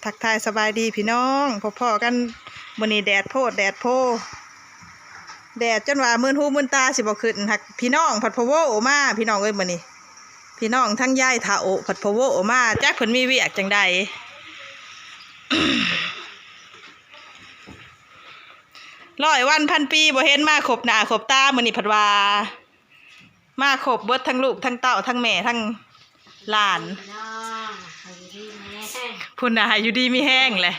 ທັກທາຍສະບາຍດີພີ່ນ້ອງ ພໍ້ໆກັນ ມື້ນີ້ແດດໂພດແດດໂພ ແດດຈົນວ່າມື່ນຫູມື່ນຕາຊິບໍ່ຂຶ້ນ ຫາກພີ່ນ້ອງພັດພະໂວ້ມາ ພີ່ນ້ອງເອີຍ ມື້ນີ້ ພີ່ນ້ອງທັງຍາຍເຖົ້າພັດພະໂວ້ມາ ຈັກເພິ່ນມີວຽກຈັ່ງໃດ ຮ້ອຍວັນພັນປີບໍ່ເຫັນມາຄົບໜ້າຄົບຕາ ມື້ນີ້ພັດວ່າ ມາຄົບເບິດ ທັງລູກທັງເຕົ້າ ທັງແມ່ທັງຫຼານ ພີ່ນ້ອງ ໃຫ້ຢູ່ດີມີແຮງ ພຸ້ນນະ ໃຫ້ຢູ່ດີມີແຮງແຫຼະ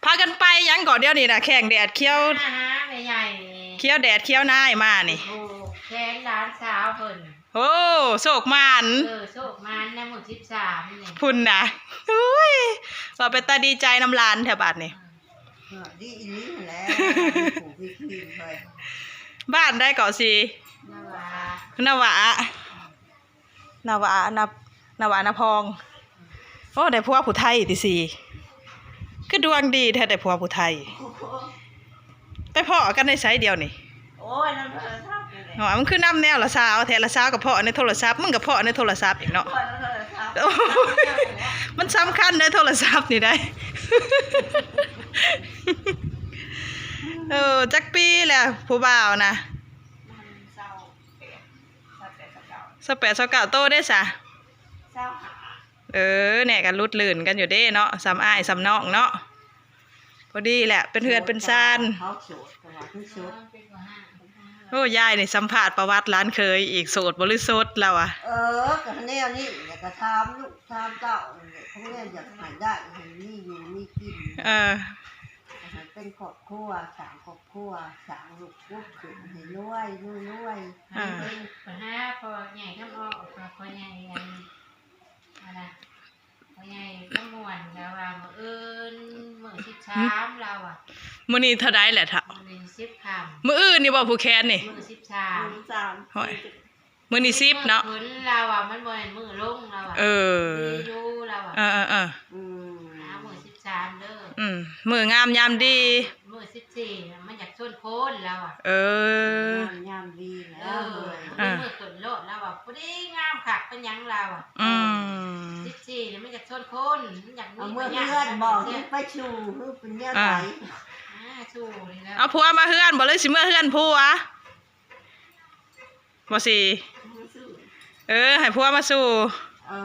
ພາກັນໄປຫຍັງເກາະ ດຽວນີ້ນະ ແຂ້ງແດດຂຽວ ຫາແມ່ໃຫຍ່ ຂຽວແດດຂຽວນາຍມານີ້ ໂອ້ ແຂນຫຼານສາວເພິ່ນ ໂອ້ ໂຊກໝານ ເອີ ໂຊກໝານນະ ມື້ສິບສາມນີ້ ພຸ້ນນະ ອຸ້ຍ ວ່າເປັນຕາດີໃຈນຳຫຼານແທ້ບາດນີ້. ເອີ ດີອີ່ຫຼີຫັ້ນແຫຼະ ມີຜູ້ມີທີມເລີຍ ບ້ານໃດເກາະສີ ນະຫວາ ນະຫວາ ນະຫວາ ນະ ນະຫວານະພອງ ໂອ້ ໄດ້ຜົວຜູ້ໄທຕິສີ ຄືດວງດີແທ້ ໄດ້ຜົວຜູ້ໄທ ໄປພໍ້ກັນໃນໃສດຽວນີ້? ໂອ້ຍ ນຳໂທລະສັບນີ້ແຫຼະ ໂອ້ຍ ມັນຄືນຳແນວລະສາວແທ້ ລະສາວກໍພໍ້ໃນໂທລະສັບ ມຶງກໍພໍ້ໃນໂທລະສັບອີກເນາະ ພໍ້ໃນໂທລະສັບ ໂອ້ຍ ມັນສຳຄັນໃນໂທລະສັບນີ້ໄດ໋ ເອີ ຈັກປີແລ້ວຜູ້ບ່າວນະ? ຊາວແປດ ຊາວເກົ້າ ໂຕເດ້ສະ? ຊາວຫ້າ ເອີ ແນ່ກໍຫຼຸດລື່ນກັນຢູ່ເດ້ເນາະ ສ່ຳອ້າຍສ່ຳນ້ອງເນາະ ພໍດີແຫຼະ ເປັນເຮືອນເປັນຊານ ເຂົາໂສດ ເຂົາວ່າຄືໂສດ ໂອ້ ຍາຍນີ້ສຳພາດປະຫວັດຫຼານເຂີຍອີກ ໂສດບໍ່ຫຼືສົດລາວວ່າ ເອີ ກໍແນວນີ້ແຫຼະ ກໍຖາມລູກຖາມເຕົ້ານັ້ນແຫຼະ ເຂົາແນວຢາກໃຫ້ໄດ້ ໃຫ້ມີຢູ່ມີກິນ ເອີ ໃຫ້ເປັນຄອບຄົວ ສ້າງຄອບຄົວ ສ້າງລູກກຸກຂຶ້ນໃຫ້ລວຍ ລວຍໆ ເອີ ໄປຫາພໍ່ໃຫຍ່ຄຳອ້ອ ພໍ່ໃຫຍ່ອັນ ອັນນະ ພໍ່ໃຫຍ່ຄຳມ່ວນລາວວ່າ ມື້ອື່ນມື້ສິບສາມ ລາວວ່າ ມື້ນີ້ເທົ່າໃດແຫຼະເຖົ້າ? ມື້ນີ້ສິບຄ່ຳ ມື້ອື່ນນີ້ບໍ່ ຜູ້ແຂນນີ້? ມື້ສິບສາມ ມື້ສິບສາມ ໂອ້ຍ ມື້ນີ້ສິບເນາະ ມື້ຂຶ້ນລາວວ່າ ມັນບໍ່ແມ່ນມື້ລົງລາວວ່າ ເອີ ດີຢູ່ລາວວ່າ ເອີໆໆ ອືມ ອ່າ ມື້ສິບສາມເດີ ອືມ ມື້ງາມຍາມດີ ມື້ສິບສີ່ມັນຢາກຊົນຄົນລາວວ່າ ເອີ ງາມຍາມດີແລ້ວ ເອີ ເອີ ມື້ຂຶ້ນໂລດລາວວ່າ ພໍດີງາມຄັກເປັນຫຍັງລາວວ່າ ອືມ ສິບສີ່ນີ້ມັນຢາກຊົນຄົນ ມັນຢາກມີ ເອົາເມືອເຮືອນບໍ່ ຫຼືໄປສູ່ ຫຼືເປັນແນວໃດ ອ່າ ສູ່ນີ້ແຫຼະ ເອົາຜົວມາເຮືອນບໍ່ ຫຼືຊິເມືອເຮືອນຜົວ? ບໍ່ຊິ ເອີ ໃຫ້ຜົວມາສູ່ ເອີ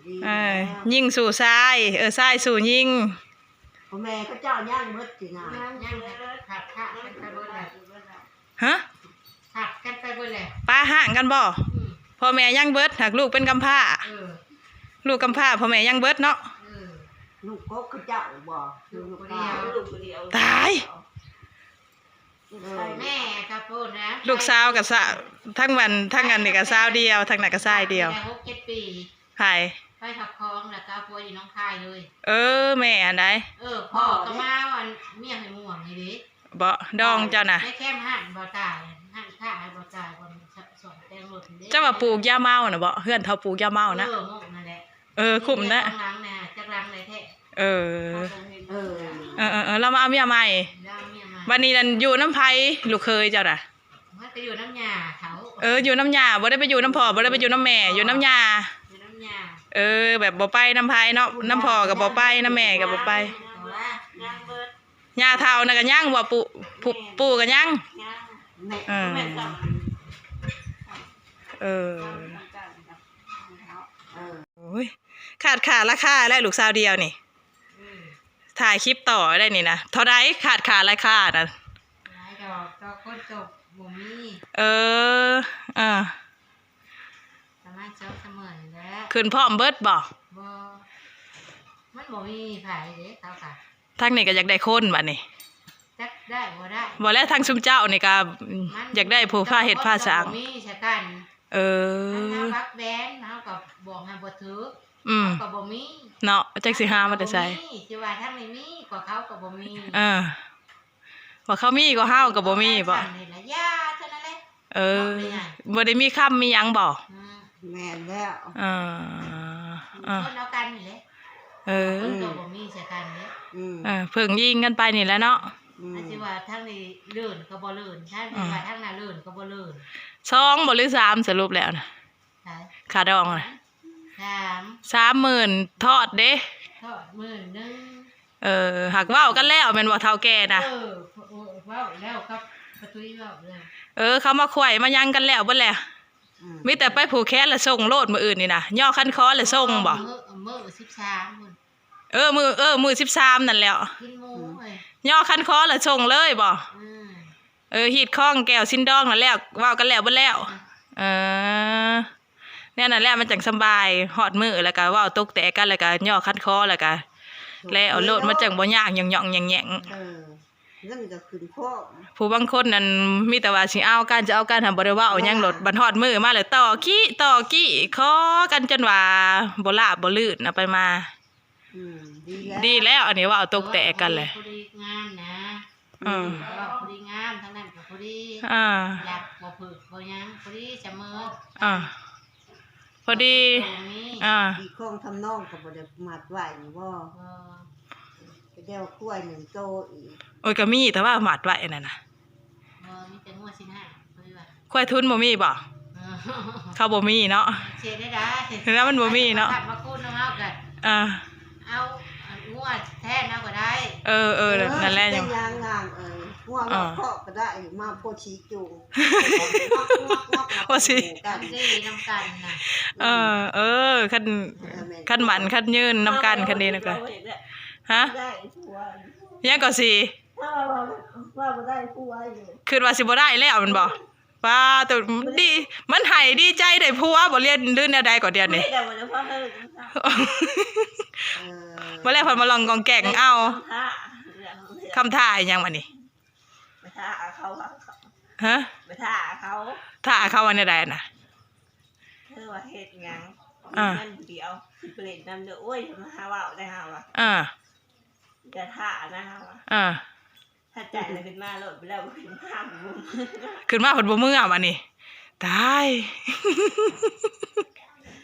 ດີແລ້ວ ຍິງສູ່ຊາຍ ເອີ ຊາຍສູ່ຍິງ ພໍ່ແມ່ເຂົາເຈົ້າຍັງເບິດຕິນະ ຍັງ ຍັງ ຂາດຂາດກັນໄປເບິດແລ້ວ ຮະ ຂາດກັນໄປເບິດແລ້ວ ປະຮ້າງກັນບໍ່? ອືມ ພໍ່ແມ່ຍັງເບິດ ຫາກລູກເປັນກຳພ້າ ເອີ ລູກກຳພ້າ ພໍ່ແມ່ຍັງເບິດເນາະ ເອີ ລູກກົກເຂົາເຈົ້າບໍ່? ລູກຜູ້ດຽວ ລູກຜູ້ດຽວ ຕາຍ ເອີ ແມ່ກໍພຸ້ນນະ ລູກສາວກໍສາ ທັງອັນ ທັງອັນນີ້ກໍສາວດຽວ ທັງນັ້ນກໍຊາຍດຽວ ໄດ້ຫົກເຈັດປີ ໃຜ? ໄປພັກຂອງ ແລ້ວກໍເອົາຜົວຢູ່ໜອງຄາຍເລີຍ ເອີ ແມ່ຫັ້ນໃດ ເອີ ພໍ່ກໍມາອັນ ເມຍຫ້ວຍມ່ວງນີ້ເດ້ ບໍ່ ດອງເຈົ້ານະ ໃນແຄມຮ້ານບໍ່ຕາຍ ຮ້ານຄ້າບໍ່ຕາຍ ບ່ອນສ້ອມແຕ່ງລົດນີ້ເດ້ ເຈົ້າວ່າປູກຢາເມົານະບໍ່? ເຮືອນເຖົ້າປູກຢາເມົານະ ເອີ ໝ່ອງນັ້ນແຫຼະ ເອີ ຄຸ້ມນະ ສອງຫຼັງນະ ຈັກຫຼັງໃດແທ້? ເອີ ເອີ ເອີ ເອີ ລາວມາເອົາເມຍໃໝ່ ລາວເອົາເມຍໃໝ່ ບັດນີ້ນັ້ນຢູ່ນຳໃຜ ລູກເຂີຍເຈົ້ານະ? ມັນໄປຢູ່ນຳຍ່າເຖົ້າ ເອີ ຢູ່ນຳຍ່າ ບໍ່ໄດ້ໄປຢູ່ນຳພໍ່ ບໍ່ໄດ້ໄປຢູ່ນຳແມ່ ຢູ່ນຳຍ່າ ຢູ່ນຳຍ່າ ເອີ ແບບບໍ່ໄປນຳໃຜເນາະ ນຳພໍ່ກໍບໍ່ໄປ ນຳແມ່ກໍບໍ່ໄປ ຍັງເບິດ ຍ່າເຖົ້ານະກໍຍັງບໍ່? ປູ່ ປູ່ ແມ່ນ ປູ່ກໍຍັງ ຍັງ ແມ່ ເອີ ແມ່ນເຈົ້າ ເອີ ເອີ ໂອ້ຍ ຂາດຄ່າລາຄາແລ້ວ ລູກສາວດຽວນີ້ ອືມ ຖ່າຍຄລິບຕໍ່ໄດ້ນີ້ນະ ເທົ່າໃດຂາດຄ່າລາຄານະ? ຫຼາຍດອກ ຕໍ່ຄົນຕົກບໍ່ມີ ເອີ ເອີ ປະມານສອງສາມມື້ນີ້ແຫຼະ ຂຶ້ນພ້ອມເບິດບໍ່? ບໍ່ ມັນບໍ່ມີໃຜເດ້ ເຂົາກະ ທາງນີ້ກໍຢາກໄດ້ຄົນບັດນີ້ ຈັກໄດ້ບໍ່ໄດ້ ບໍ່ແລ້ວ ທາງຊຸມເຈົ້ານີ້ກໍ ມັນ ຢາກໄດ້ຜູ້ພາເຮັດພາສ້າງ ບໍ່ມີຊະກັນ ເອີ ຄັນເຮົາບັກແບນ ເຮົາກໍບອກໃຫ້ບໍ່ຖືກ ອືມ ເຮົາກໍບໍ່ມີເນາະ ຈັກຊິຫາມາແຕ່ໃສ ບໍ່ມີ ຊິວ່າທາງນີ້ມີ ກໍເຂົາກໍບໍ່ມີ ເອີ ວ່າເຂົາມີກວ່າເຮົາກໍບໍ່ມີບໍ? ນີ້ລະ ຢ່າເທົ່ານັ້ນແຫຼະ ເອີ ບໍ່ໄດ້ມີຄຳມີຫຍັງບໍ? ອືມ ແມ່ນແລ້ວ ເອີ ເອີ ຄົນເດີยวກັນນີ້ແຫຼະ ເອີ ເພິ່ນກໍບໍ່ມີໃສ່ກັນເດ້ ອືມ ເອີ ເພິ່ງອີງກັນໄປນີ້ແຫຼະເນາະ ອືມ ອັນຊິວ່າທາງນີ້ເລີນກໍບໍ່ເລີນ ທາງນີ້ ອືມ ວ່າທາງນັ້ນເລີນກໍບໍ່ເລີນ ສອງບໍ ຫຼື ສາມ ສະຫຼຸບແລ້ວນະ? ໃຜ? ຄ່າດອງນະ ສາມ ສາມໝື່ນທອດເດ້ ທອດມື້ໜຶ່ງ. ເອີ ຫາກເວົ້າກັນແລ້ວແມ່ນບໍ່ ເຖົ້າແກ່ນະ? ເອີ ເວົ້າແລ້ວກັບປະຕຸ້ຍເວົ້າແລ້ວ. ເອີ ເຂົາມາຂວາຍມາຫຍັງກັນແລ້ວເບິດແລ້ວ. ອືມ ມີແຕ່ໄປຜູກແຂນແລ້ວສົ່ງໂລດມື້ອື່ນນີ້ນະ. ຍໍຄັນຄໍແລ້ວສົ່ງບໍ່? ເອີ ມື້ ມື້ສິບສາມພຸ້ນ. ເອີ ມື້ ເອີ ມື້ສິບສາມນັ້ນແຫຼ້ວ. ກິນໝູເອີຍ. ຍໍຄັນຄໍແລ້ວສົ່ງເລີຍບໍ່? ອືມ. ເອີ ຮີດຄອງແກ້ວຊິນດອງນັ້ນແຫຼ້ວ ເວົ້າກັນແລ້ວເບິດແລ້ວ. ເອີ ແນວນັ້ນແຫຼະ ມັນຈັ່ງສຳບາຍ. ຮອດມື້ແລ້ວກະເວົ້າຕົກແຕກກັນ ແລ້ວກະຍໍຄັນຄໍ ແລ້ວກະແລ້ວໂລດ. ມັນຈັ່ງບໍ່ຍາກຫຍັງໆແຫງໆ. ເອີ ເງິນກໍຂຶ້ນພ້ອມ. ຜູ້ບາງຄົນນັ້ນມີແຕ່ວ່າຊິເອົາກັນ ຊິເອົາກັນ ຫັ້ນບໍ່ໄດ້ເວົ້າຫຍັງໂລດ. ບັດຮອດມື້ມາແລ້ວ ຕໍ່ກີ້ຕໍ່ກີ້ ຂໍກັນຈົນວ່າບໍ່ລາບບໍ່ລື່ນ ເອົາໄປມາ. ອືມ ດີແລ້ວ ດີແລ້ວ ອັນນີ້ເວົ້າຕົກແຕກກັນແຫຼະ. ພໍດີງາມນະ. ເອີ ເວົ້າພໍດີງາມ ທາງນັ້ນກໍພໍດີ. ອ່າ ຫຼັກບໍ່ເພິກບໍ່ຫຍັງ ພໍດີສະເໝີ. ອ່າ ພໍດີ. ອ່າ ອີກຂອງທຳນອງກໍບໍ່ໄດ້ມັດໄວ້ນີ້ບໍ່? ບໍ່. ແລ້ວຄວາຍໜຶ່ງໂຕອີກ. ໂອ້ຍ ກໍມີ ແຕ່ວ່າມັດໄວ້ອັນນັ້ນນະ. ບໍ່ ມີແຕ່ງົວສິນຫ້າ ພໍດີວ່າ. ຄວາຍທຸນບໍ່ມີບໍ່? ເອີ ເຂົາບໍ່ມີເນາະ. ເຮັດແນວໃດ? ແລ້ວມັນບໍ່ມີເນາະ. ມາຄູນນຳເຮົາກໍ ອ່າ ເອົາງົວແທນເຮົາກໍໄດ້. ເອີ ເອີ ເອີ ນັ້ນແຫຼະ. ເປັນຫຍັງນາງເອີຍ ງົວເນາະ ເຄາະກໍໄດ້ ມາໂພສີຈູງ ວ່າຊິ ກັນດີນຳກັນນະ. ເອີ ເອີ ຄັນ ເອີ ແມ່ນ ຄັນໝັ້ນຄັນຍືນນຳກັນ ຄັນດີນຳກັນ. ຮະ? ໄດ້ຜົວ. ຫຍັງກໍຊິ? ຖ້າວ່າ ວ່າບໍ່ໄດ້ຜົວຢູ່ ຄິດວ່າຊິບໍ່ໄດ້ແລ້ວແມ່ນບໍ່? ປ້າໂຕ ດີ ມັນໃຫ້ດີໃຈໄດ້ຜົວບໍ່ ຫຼື ຫຼືແນວໃດກໍດຽວນີ້? ບໍ່ແລ້ວເພິ່ນມາລອງກອງແກງເອົາ. ຄຳທ້າອີຫຍັງບັດນີ້? ໄປຖ້າເຂົາ. ຮະ? ໄປຖ້າເຂົາ. ຖ້າເຂົາວ່າແນວໃດນະ? ເທີວ່າເຮັດຫຍັງ? ອ່າ ເງິນຜູ້ດຽວ ຊິໄປຫຼິ້ນນຳເດີ. ໂອ້ຍ ມາຫາເວົ້າໄດ້ເຮົາວ່າ. ອ່າ ຢ່າຖ້ານະເຮົາວ່າ. ອ່າ ຖ້າໃຈແລ້ວຂຶ້ນມາໂລດ ແລ້ວຂຶ້ນມາບໍ່ ຂຶ້ນມາເພິ່ນບໍ່ເມືອບັດນີ້ ຕາຍ.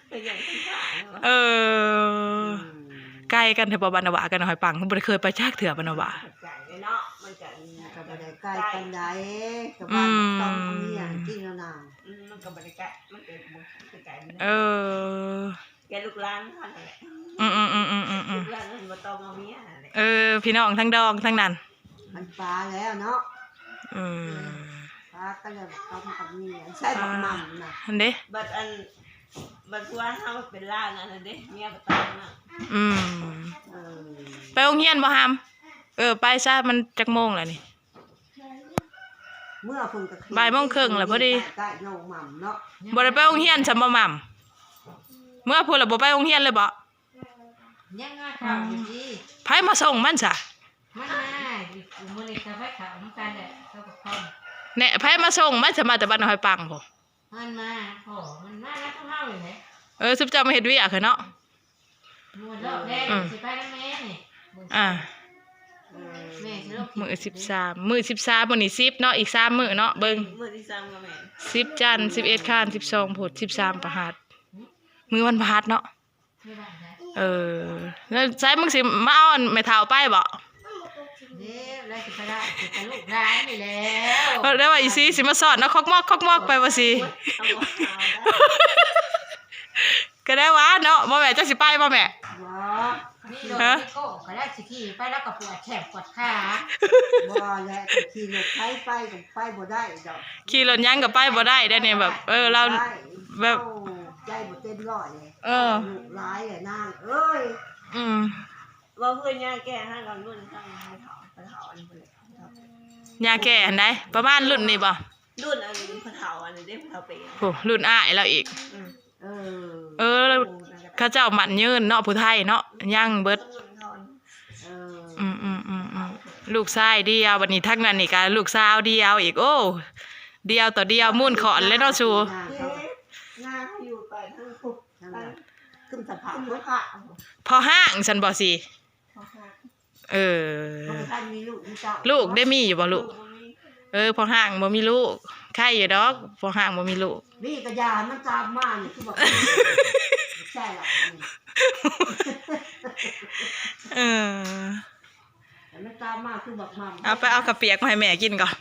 ເປັນຫຍັງຄືຖ້າເນາະ? ເອີ ອືມ ໄກກັນແທ້ບໍ່ ບ້ານນາຫວາກັບໜອງຫອຍປັງ? ບໍ່ໄດ້ເຄີຍໄປຈັກເທື່ອບ້ານນາຫວາ. ໄກເນາະ ມັນກໍ ມັນກໍບໍ່ໄດ້ໄກປານໃດ ກໍບ້ານ ອືມ ຕ້ອງເມືອງ ອືມ ມັນກໍບໍ່ໄດ້ໄກ ມັນກໍບໍ່ໄດ້ໄກ. ເອີ ແກ່ລູກຫຼານເຮົານັ້ນແຫຼະ. ອືມໆໆໆໆ ລູກຫຼານເພິ່ນບໍ່ຕ້ອງເອົາເມຍນັ້ນແຫຼະ. ເອີ ພີ່ນ້ອງທັງດອງທັງນັ້ນ ມັນປາແລ້ວເນາະ. ອືມ ປາກໍແລ້ວຕ້ອງກັບເມຍ ໃຊ້ບັກໝ່ຳນະ. ຫັ້ນເດ້ ບັດອັນ ບັດຜົວເຮົາເປັນຫຼານອັນນັ້ນເດ້ ເມຍບໍ່ຕ້ອງນະ. ອືມ ເອີ ໄປໂຮງຮຽນບໍ່ຫຳ? ເອີ ໄປຊະ ມັນຈັກໂມງແລ້ວນີ້? ເມື່ອເພິ່ນກໍ ບ່າຍໂມງເຄິ່ງແລ້ວພໍດີ ໃກ້ໆນ້ອງໝ່ຳເນາະ. ບໍ່ໄດ້ໄປໂຮງຮຽນຊຳບໍ່ໝ່ຳ? ເມື່ອພຸ້ນລະບໍ່ໄປໂຮງຮຽນເລີຍບໍ່? ຍັງມາເຂົ້າຢູ່ທີ່ ໃຜມາສົ່ງມັນຊະ? ມັນມາ ມື້ນີ້ກໍໄປເຂົ້ານຳກັນແຫຼະ ກັບບັກຄອມ. ແນ່ ໃຜມາສົ່ງມັນຊະ? ມາແຕ່ບ້ານຫອຍປັງພຸ້ນ. ມັນມາ ພໍ່ມັນມານຳພວກເຮົານີ້ແຫຼະ. ເອີ ຊຸມເຈົ້າມາເຮັດວຽກຫັ້ນເນາະ. ມື້ລອບແລງ ອືມ ຊິໄປນຳແມ່ນີ້. ອ່າ ເອີ ແມ່ຊິລົງ ມື້ສິບສາມ ມື້ສິບສາມ ມື້ນີ້ສິບເນາະ ອີກສາມມື້ເນາະ. ເບິ່ງ ມື້ທີ່ສາມກໍແມ່ນ ສິບຈັນ ສິບເອັດຄານ ສິບສອງພຸດ ສິບສາມພະຫັດ ມື້ວັນພະຫັດເນາະ. ເອີ ແລ້ວໃສມຶງຊິມາເອົາອັນແມ່ເຖົ້າໄປບໍ່? ເດ້ ແລ້ວຊິໄປໄດ້ ຊິໄປລູກຫຼານນີ້ແລ້ວ ແລ້ວວ່າອີ່ສີຊິມາສອນເອົາຄອກມອກ ຄອກມອກໄປວ່າຊີ້. ກໍໄດ້ວ່າເນາະ ບໍ່ແມ່ນ ເຈົ້າຊິໄປບໍ່ແມ່? ບໍ່ ມີລົດ ຮະ? ມີໂກ້ກໍໄດ້ ຊິຂີ່ໄປແລ້ວກໍປວດແຂ້ງປວດຂາ. ບໍ່ແຫຼະ ຂີ່ລົດໄຖໄປກໍໄປບໍ່ໄດ້ດອກ ຂີ່ລົດຫຍັງກໍໄປບໍ່ໄດ້ເດ້ນີ້. ແບບ ເອີ ລາວ ບໍ່ໄດ້ ແບບ ເອົາໃຈບໍ່ເຕັມຮ້ອຍເລີຍ. ເອີ ລູກຫຼາຍແຫຼະນາງເອີຍ. ອືມ ເວົ້າເພື່ອນຍ່າແກ່ຫາກັນລຸ້ນທາງເຖົ້າ ເຖົ້າອັນນີ້ເພິ່ນເລີຍ ຍ່າແກ່ອັນໃດ? ປະມານລຸ້ນນີ້ບໍ່? ລຸ້ນອັນພໍ່ເຖົ້າອັນນີ້ເດ້ ພໍ່ເຖົ້າເປ ໂອ້ ລຸ້ນອ້າຍລາວອີກ. ອືມ ເອີ ເອີ ເຂົາເຈົ້າໝັ້ນຍືນເນາະ ຜູ້ໄທເນາະ ຍັງເບິດ. ເອີ ອືມໆໆໆ ລູກຊາຍດຽວ ບັດນີ້ທາງນັ້ນນີ້ກະລູກສາວດຽວອີກ. ໂອ້ ດຽວຕໍ່ດຽວມູນຂອນເລີຍເນາະສູ. ນາເຂົາຢູ່ໄປທາງພຸ້ນ ທາງນັ້ນ ຂຶ້ນສະພານພຸ້ນ ພໍ່ຮ້າງຊັ້ນບໍ່ຊິ? ພໍ່ຮ້າງ ເອີ ເຂົາບໍ່ທັນມີລູກມີເຕົ້າ. ລູກໄດ້ມີຢູ່ບໍ່ລູກ? ລູກບໍ່ມີ. ເອີ ພໍ່ຮ້າງບໍ່ມີລູກ ໄຄຢູ່ດອກ ພໍ່ຮ້າງບໍ່ມີລູກ. ມີກໍຢ່າໃຫ້ມັນຕາມມານີ້ ຄືບັກ ໃຊ່ລະ. ເອີ ໃຫ້ມັນຕາມມາຄືບັກໝ່ຳ. ເອົາໄປເອົາເຂົ້າປຽກມາໃຫ້ແມ່ກິນກ່ອນ.